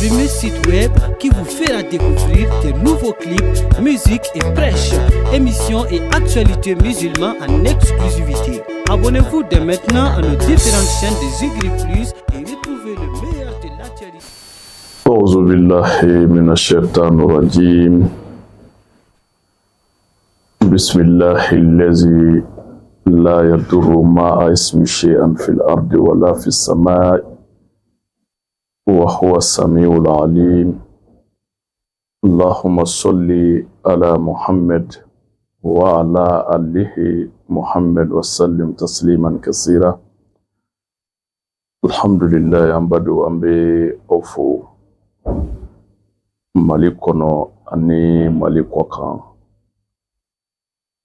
premier site web qui vous fera découvrir de nouveaux clips, musique et prêches, émissions et actualités musulmanes en exclusivité. Abonnez-vous dès maintenant à nos différentes chaînes de Zigri Plus et retrouvez le meilleur de l'actualité. أعوذ بالله من الشيطان الرجيم. بسم الله الذي لا يضر مع اسم شيئا في الأرض ولا في السماء وهو السميع العليم. اللهم صل على محمد وعلى آله محمد وسلم تسليما كثيرا. الحمد لله. An bado an bɛ aw fo Mali kɔnɔ ani Mali kɔ kan.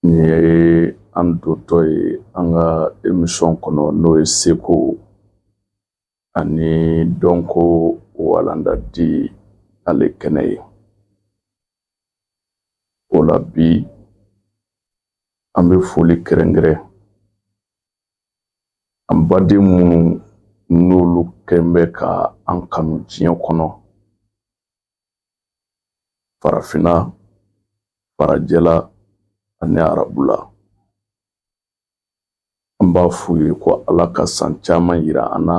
Nin ye an dontɔ ye an ka émission kɔnɔ, n'o ye seko ani dɔnko walanda di ale kɛnɛ ye. O la bi, an bɛ foli kɛrɛnkɛrɛn an baden minnu n'olu kɛn bɛ ka an kanu diɲɛ kɔnɔ, farafinna, farajɛla ani arabula. An b'a f'u ye ko Ala ka san caman yira an na,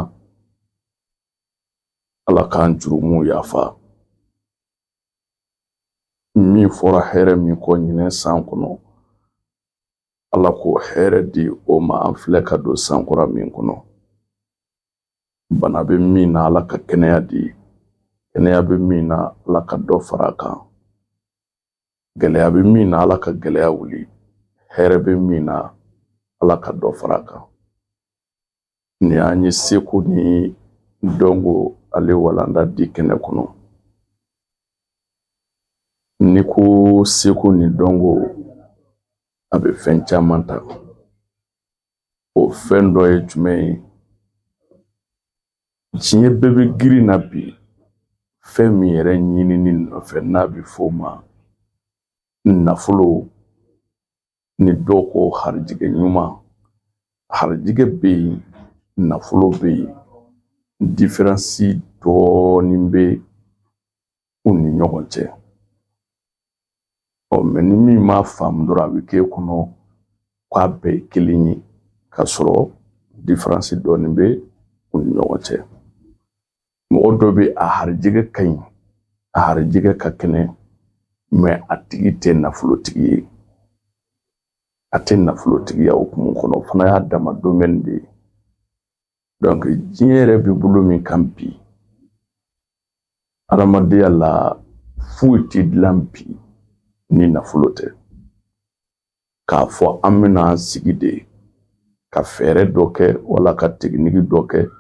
Ala k'an jurumuw yafa. Min fɔra hɛrɛ min kɔ ɲinɛ san kɔnɔ, Ala k'o hɛrɛ di o ma. An filɛ ka don san kura min kɔnɔ, bana bɛ min na, Ala ka kɛnɛya di. Kɛnɛya bɛ min na, Ala ka dɔ fara a kan. Gɛlɛya bɛ min na, Ala ka gɛlɛya wuli. Hɛrɛ bɛ min na, Ala ka dɔ fara a kan. Nin y'an ye seko ni dɔnko ale walanda di kɛnɛ kɔnɔ. N'i ko seko ni dɔnko, a bɛ fɛn caman ta. O fɛn dɔ ye jumɛn ye? Diɲɛ bɛɛ bɛ girin na bi fɛn min yɛrɛ ɲinini nɔfɛ, n'a bɛ f'o ma nafolo, ni dɔw ko harijigɛ ɲuman. Harijigɛ bɛ yen, nafolo bɛ yen, différence dɔɔnin bɛ u ni ɲɔgɔn cɛ. Ɔ mɛ ni min m'a faamu dɔrɔn, a bɛ k'e kɔnɔ k'a bɛɛ ye kelen ye, k'a sɔrɔ différence dɔɔnin bɛ u ni ɲɔgɔn cɛ. Mɔgɔ dɔ bɛ, a harijigɛ ka ɲi, a harijigɛ ka kɛnɛ, mɛ a tigi tɛ nafolotigi ye. A tɛ nafolotigiya hukumu kɔnɔ, o fana y'a dama domaine de ye. Donc diɲɛ yɛrɛ bɛ bolo min kan bi, adamadenya la, foyi tɛ dilan bi ni nafolo tɛ. K'a fɔ an bɛna an sigi de ka fɛɛrɛ dɔ kɛ wala ka technique dɔ kɛ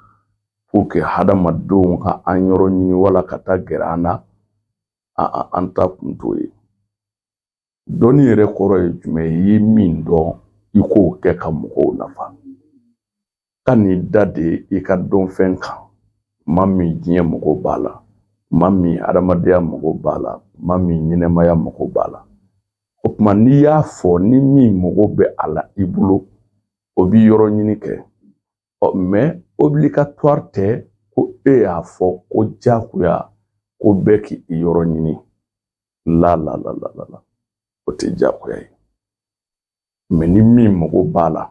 pour que hadamadenw ka an yɔrɔ ɲini wala ka taa gɛrɛ an na, an ta kun t'o ye. Dɔnni yɛrɛ kɔrɔ ye jumɛn ye? I ye min dɔn, i k'o kɛ ka mɔgɔw nafa. Ka n'i da de i ka dɔnfɛn kan, tuma min diɲɛ mago b'a la, tuma min adamadenya mago b'a la, tuma min ɲɛnɛmaya mago b'a la. O tuma n'i y'a fɔ, ni min mago bɛ a la i bolo, o b'i yɔrɔ ɲini kɛ. Ɔ mɛ obligatoire tɛ ko e y'a fɔ ko diyagoya ko bɛɛ k'i yɔrɔ ɲini. La la la la la la, o tɛ diyagoya ye. Mɛ ni min mago b'a la,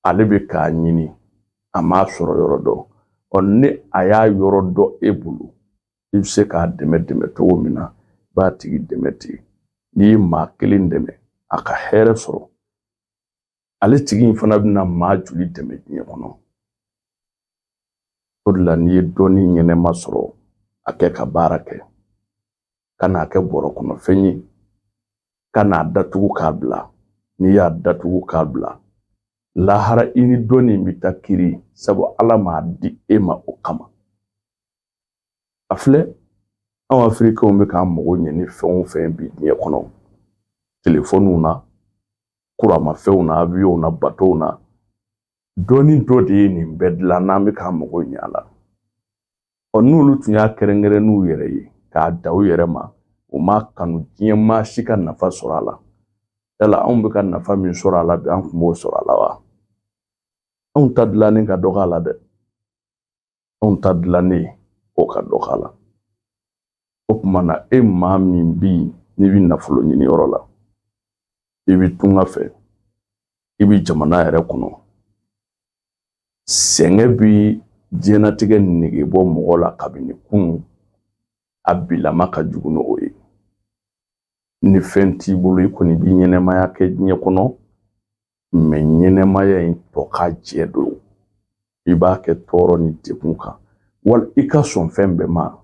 ale bɛ k'a ɲini, a m'a sɔrɔ yɔrɔ dɔn. Ɔ ni a y'a yɔrɔ dɔn e bolo, i bɛ se k'a dɛmɛ dɛmɛ cogo min na, i b'a tigi dɛmɛ ten. N'i ye maa kelen dɛmɛ a ka hɛrɛ sɔrɔ, ale tigi in fana bɛna maa joli dɛmɛ diɲɛ kɔnɔ? O de la, n'i ye dɔnni ɲɛnɛma sɔrɔ, a kɛ ka baara kɛ, ka n'a kɛ bɔrɔ kɔnɔ fɛn ye, ka n'a datugu k'a bila. N'i y'a datugu k'a bila, lahara i ni dɔnni bɛ taa kiri, sabu Ala m'a di e ma o kama. A filɛ, anw Afirikɛnw bɛ k'an mago ɲɛ ni fɛn o fɛn bi diɲɛ kɔnɔ, telefɔniw na, kuramafɛnw na, avion na, bateau na, dɔnni dɔ de ye nin bɛɛ dilan n'an bɛ k'an mago ɲɛ a la. Ɔ n'olu tun y'a kɛrɛnkɛrɛn n'u yɛrɛ ye k'a da u yɛrɛ ma, u m'a kanu diɲɛ maa si ka nafa sɔrɔ a la, yala anw bɛ ka nafa min sɔrɔ a la bi, an tun b'o sɔrɔ a la wa? Anw ta dilannen ka dɔgɔ a la dɛ, anw ta dilannen o ka dɔgɔ a la. tuma na e maa min bɛ yen n'i bɛ nafolo ɲini yɔrɔ la, i bɛ tunga fɛ, i bɛ jamana yɛrɛ kɔnɔ, sɛgɛn bɛ diɲɛnatigɛ nege bɔ mɔgɔ la kabini kunun, a bilama ka jugu n'o ye. Ni fɛn t'i bolo, i kɔni b'i ɲɛnɛmaya kɛ diɲɛ kɔnɔ, mɛ ɲɛnɛmaya in tɔ ka jɛ don, i b'a kɛ tɔɔrɔ ni degun kan, wali i ka sɔn fɛn bɛɛ ma.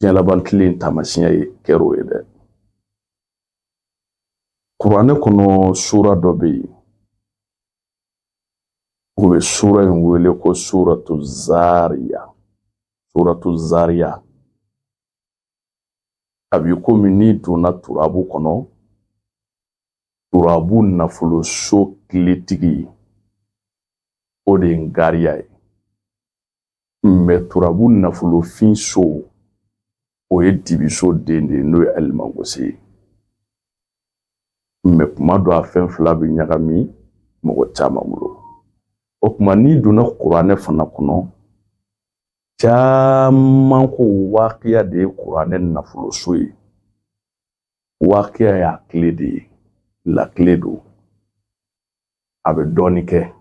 Diɲɛ laban tile in taamasiyɛn ye kɛr'o ye dɛ. Kuranɛ kɔnɔ sura dɔ bɛ yen, u bɛ sura in wele ko suratu Zariya. Suratu Zariya a b'i komi n'i donna turabu kɔnɔ, turabu nafoloso kiletigi o de ye ngariya ye. Mɛ turabu nafolofin so o ye dibiso den de ye, n'o ye alimangose ye. Mɛ kuma dɔ a fɛn fila bɛ ɲagami mɔgɔ caman bolo. O tuma n'i donna kuranɛ fana kɔnɔ, caman ko waakiya de ye kuranɛ nafoloso ye. Waakiya y'a kile de ye, lakile don, a bɛ dɔɔnin kɛ.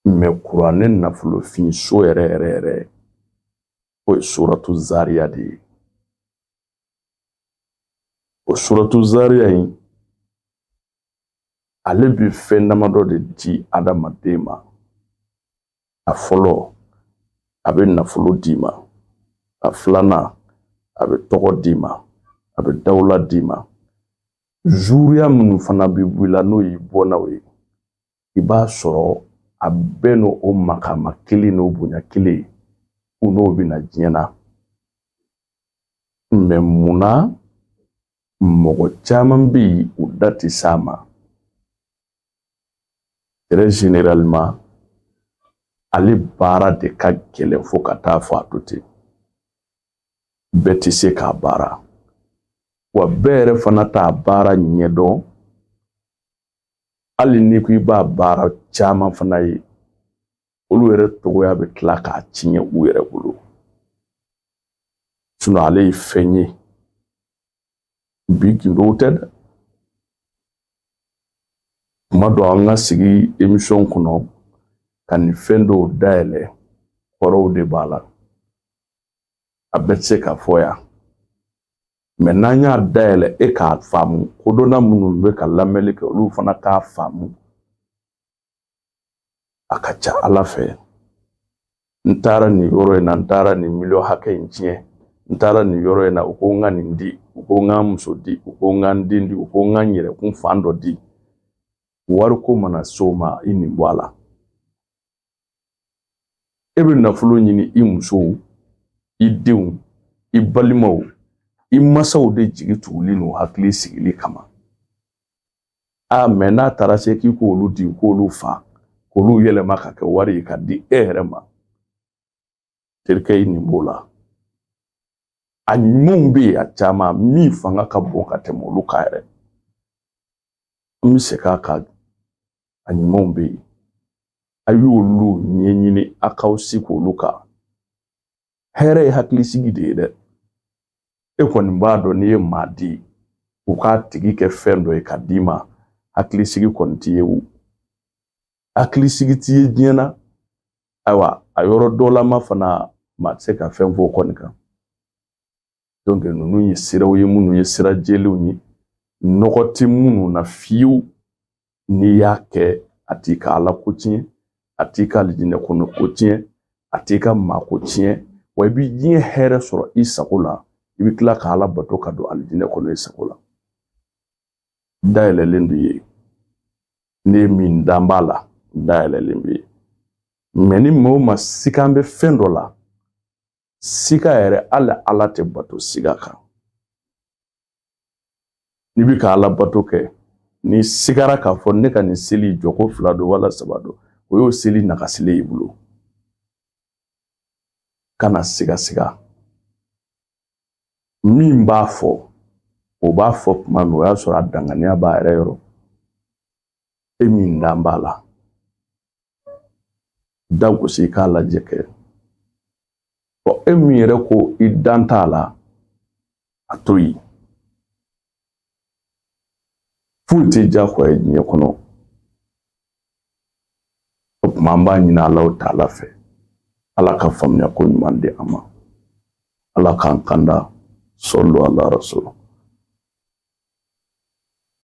Mɛ kuranɛ nafolofinso yɛrɛ yɛrɛ yɛrɛ o ye suratu Zariya de ye. O suratu Zariya in, ale bɛ fɛn damadɔ de di adamaden ma. A fɔlɔ, a bɛ nafolo d'i ma. A filanan, a bɛ tɔgɔ d'i ma, a bɛ dawula d'i ma. Zuruya minnu fana bɛ bɔ i la, n'o y'i bɔnnaw ye, i b'a sɔrɔ a bɛɛ n'o o makama kelen n'o bonya kelen, u n'o bɛ na diɲɛ na. Mɛ munna mɔgɔ caman bɛ yen, u da tɛ s'a ma? Très généralement, ale baara de ka gɛlɛn fo ka taa fɔ a to ten. Bɛɛ tɛ se k'a baara, wa bɛɛ yɛrɛ fana t'a baara ɲɛdɔn. Hali n'i ko i b'a baara caman fana ye, olu yɛrɛ togoya bɛ tila k'a tiɲɛ u yɛrɛ bolo. Sinon ale ye fɛn ye, bi gindow tɛ dɛ. Kuma dɔ an ka sigi émission kɔnɔ ka nin fɛn dɔw dayɛlɛ, kɔrɔw de b'a la, a bɛɛ tɛ se ka fɔ yan. Mɛ n'an y'a dayɛlɛ e k'a faamu, kodɔnna minnu bɛ ka lamɛnli kɛ olu fana k'a faamu, a ka ca Ala fɛ. N taara nin yɔrɔ in na, n taara nin miliyɔn hakɛ in tiɲɛ, n taara nin yɔrɔ in na, u ko n ka nin di, u ko n ka muso di, u ko n ka n den di, u ko n ka n yɛrɛkun fan dɔ di. Wariko mana s'o ma, i nin bɔ a la. E bɛ nafolo ɲini i musow, i denw, i balimaw, i masaw de jigi tuguli n'u hakili sigili kama. A mɛ n'a taara se k'i k'olu di, k'olu fa, k'olu yɛlɛma ka kɛ wari ye ka di e yɛrɛ ma, terikɛ, i nin b'o la. A ɲumanw bɛ yen, a caman min fanga ka bon ka tɛmɛ olu kan yɛrɛ. N bɛ segin a kan, a ɲumanw bɛ yen. A y'olu ɲɛɲini, a k'aw sigi olu kan. Hɛrɛ ye hakilisigi de ye dɛ. E kɔni b'a dɔn n'i ye maa di, u k'a tigi kɛ fɛn dɔ ye ka d'i ma, hakilisigi kɔni t'i ye o. Hakilisigi t'i ye diɲɛ na. Ayiwa, a yɔrɔ dɔ lama fana, maa tɛ se ka fɛn fɔ o kɔni kan. Donc ninnu ye siraw ye minnu ye sira jɛlenw ye, nɔgɔ tɛ minnu na fiyewu. N'i y'a kɛ, a t'i ka Ala ko tiɲɛ, a t'i ka alijinɛ kɔnɔ ko tiɲɛ, a t'i ka maa ko tiɲɛ, wa i bɛ diɲɛ hɛrɛ sɔrɔ i sago la, i bɛ tila ka Ala bato ka don alijinɛ kɔnɔ i sago la. Dayɛlɛlen don i ye, ne ye min dan b'a la, dayɛlɛlen b'i ye. Mɛ ni maa o maa siga bɛ fɛn dɔ la, siga yɛrɛ, hali Ala tɛ bato siga kan. N'i bɛ ka Ala bato kɛ, ni sigara k'a fɔ ne ka nin seli jɔko 2 don wala 3 don, o y'o seli nagasilen y'i bolo. Kana siga siga. Min b'a fɔ, o b'a fɔ tuma min, o y'a sɔrɔ a danganiya b'a yɛrɛ yɔrɔ. E min dan b'a la, da gosi i k'a lajɛ kɛ. Ɔ, e min yɛrɛ ko i dan t'a la, a to yen. Foyi tɛ diyagoya ye diɲɛ kɔnɔ. O tuma an b'a ɲini Alahu taala fɛ, Ala ka faamuya ko ɲuman di an ma, Ala k'an kanda. Sɔlu ala rasul.